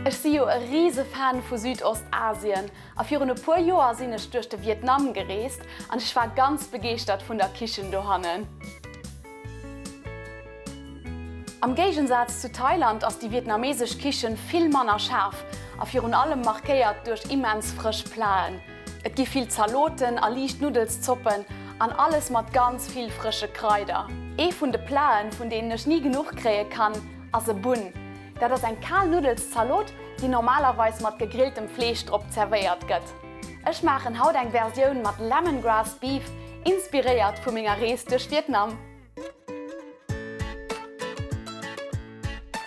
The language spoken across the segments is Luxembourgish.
Ech si jo e rise Fan vu Südostasien a virun e puer Joer sinn ech duerch de Vietnam gereest an ech war ganz begeeschtert vun der Kichen dohannen. Am Géigensaz zu Thailand ass déi vietnamesesch Kichen vill manner schaarf a virun allem markéiert duerch immens frësch Platen. Et gi vill Zaloten a liicht Nuddelszoppen an alles mat ganz vill frësche Kraider. Ee vun de Platen, vun deenen ech ni genuch kréie kann, ass e Bun. Dat ass eng kal Nuddelszalot, déi normalerweis mat gegrilltem Fleesch drop zerwéiert gëtt. Ech maachen haut eng Versioun mat Lemongrass Beef, inspiréiert vu menger Rees duerch Vietnam.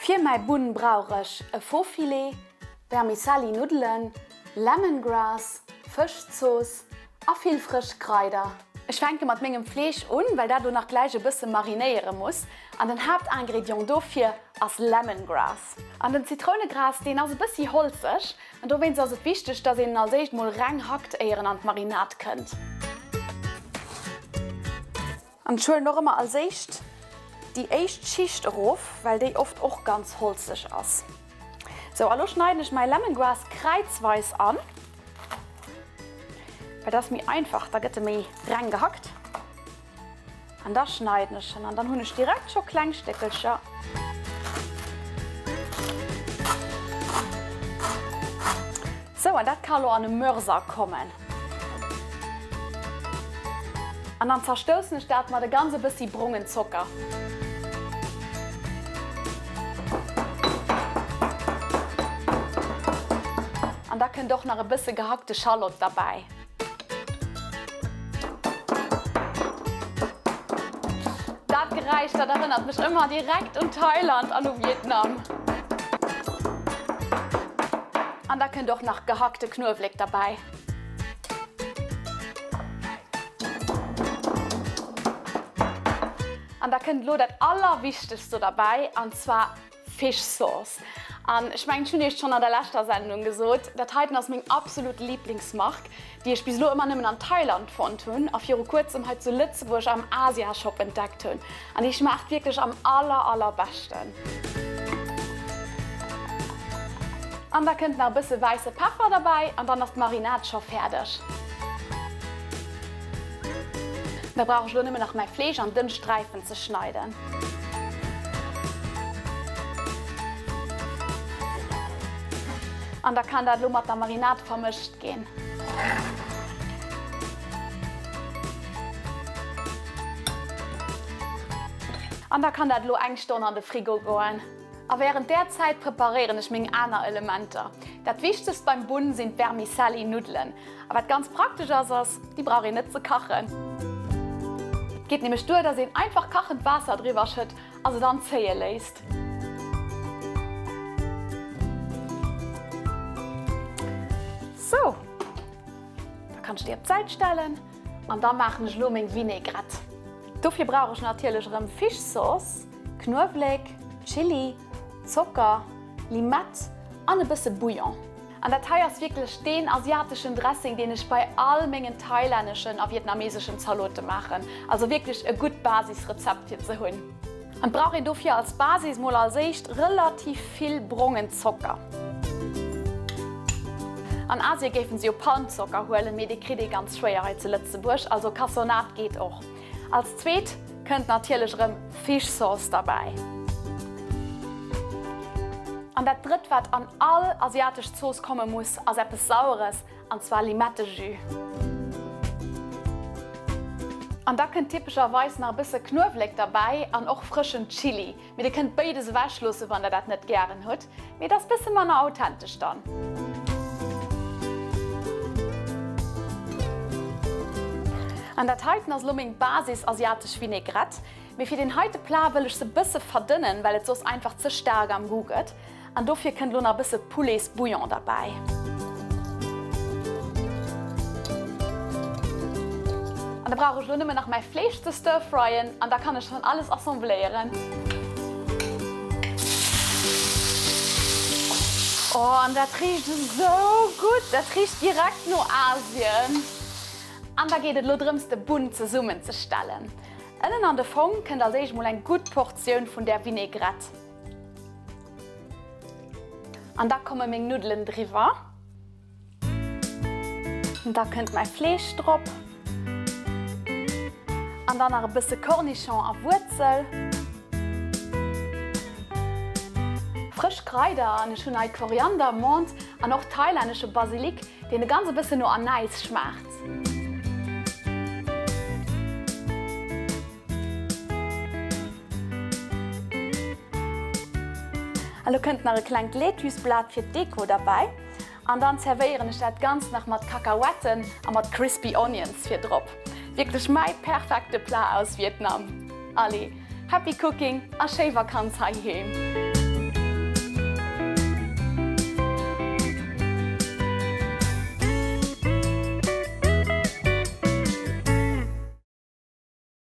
Fir mäi Bun brauch ech e Faux-Filet, Vermicelli Nuddelen, Lemongrass, Fëschzooss a vill frësch Kraider. Ech fänke mat mengem Fleesch un, well dat lo nach gläich e bësse marinéiere muss. An den Haaptingrédient dofir ass Lemongrass. An den Zitrounegras, deen ass e bëssi holzeg an dowéinst ass et wichteg, dass een en als éischt mol reng hackt, éier en an d'Marinade kënnt. An ech huelen och ëmmer als éischt déi éischt Schicht erof, well déi oft och ganz holzeg ass. Sou, a lo schneiden ech mäi Lemongrass kräizweis an, well dat ass méi einfach, da gëtt e méi reng gehackt. An da schneiden ech en an dann hunn ech direkt scho kleng Stéckelcher. Sou, an dat ka lo an e Mörser kommen. An dann zerstoussen ech dat mat e ganz e bëssi brongen Zocker. An da kënnt och nach e bësse gehackte Schallott derbäi. Dat Geräisch, dat erënnert mech ëmmer direkt un Thailand an u Vietnam. An da kënnt och nach gehackte Knuewléck derbäi. An da kënnt elo dat allerwichtegst do derbäi, an zwar Fish Sauce. An ech mengen, ech hunn iech schonn an der leschter Sendung gesot, dat heiten ass meng absolut Liblingsmark, déi ech bis elo ëmmer nëmmen an Thailand fonnt hunn a viru kuerzem hei zu Lëtzebuerg am Asia-Shop entdeckt hunn. An déi schmaacht wierklech am aller allerbeschten. An da kënnt nach e bësse wäisse Peffer derbäi an dann ass d'Marinade scho fäerdeg. Da brauch ech elo nëmmen nach mäi Fleesch an dënn Sträifen ze schneiden. An da kann dat elo mat der Marinade vermëscht ginn. An da kann dat elo eng Stonn an de Frigo goen. A wärend där Zäit preparéieren ech meng aner Elementer. Dat wichtegst beim Bun sinn d'Vermicelli-Nuddelen. A wat ganz praktesch ass, ass, déi brauch een net ze kachen. Et geet nämlech duer, dass een einfach kachend Waasser driwwer schëtt a se dann zéie léisst. Sou, da kann ech déi op d'Säit stellen an da maachen ech elo meng Vinaigrette. Dofir brauch ech natierlech erëm Fischsauce, Knuewléck, Chili, Zocker, Limett an e bësse Bouillon. An dat hei ass wierklech deen asiateschen Dressing, deen ech bei all mengen thailänneschen a vietnameseschen Zalote maachen. Also wierklech e gutt Basisrezept fir ze hunn. An et brauch een dofir als Basis mol als éischt relativ vill brongen Zocker. An Asie géifen se jo Palmzocker huelen, mee dee kritt ee ganz schwéier hei zu Lëtzebuerg, also Cassonade geet och. Als zweet kënnt natierlech erëm Fish Sauce derbäi. An dat drëtt wat an all asiatesch Zooss komme muss ass eppes Saueres, an zwar Limettejus. An da kënnt typescherweis nach e bësse Knuewléck derbäi an och frëschen Chili. Mee dir kënnt béides ewech loossen wann der dat net gären hutt, mee et ass bësse manner authentesch dann. An dat heiten ass elo meng Basis asiatesch Vinaigrette, mee fir deen heite Plat wëll ech se bësse verdënnen, well et soss einfach ze staark am Goût gëtt. An dofir kënnt elo nach e bësse Pouletsbouillon derbäi. An da brauch ech elo nëmmen nach mäi Fleesch ze stir-fryen an da kann ech schonn alles assembléieren. Oh, an dat richt esou gutt! Dat richt direkt no Asien. An da geet et elo drëms de Bun zesummen ze stellen. Ënnen an de Fong kënnt als éischt mol eng gutt Portioun vun där Vinaigrette. An da komme meng Nuddelen driwwer. Da kënnt mäi Fleesch drop. An dann nach e bësse Cornichon a Wuerzel. Frësch Kraider, an ech hunn hei Koriander, Menthe an och thailännesche Basilik, deen e ganz e bëssen no Anäis schmaacht. A lo kënnt nach e klengt Lettuceblat fir d'Deko derbäi. An dann zerwéieren ech dat Ganzt nach mat Kakahuetten a mat Crispy Onions fir drop. Wierklech mäi perfekte Plat aus Vietnam. Allez, happy cooking a schéi Vakanz heiheem!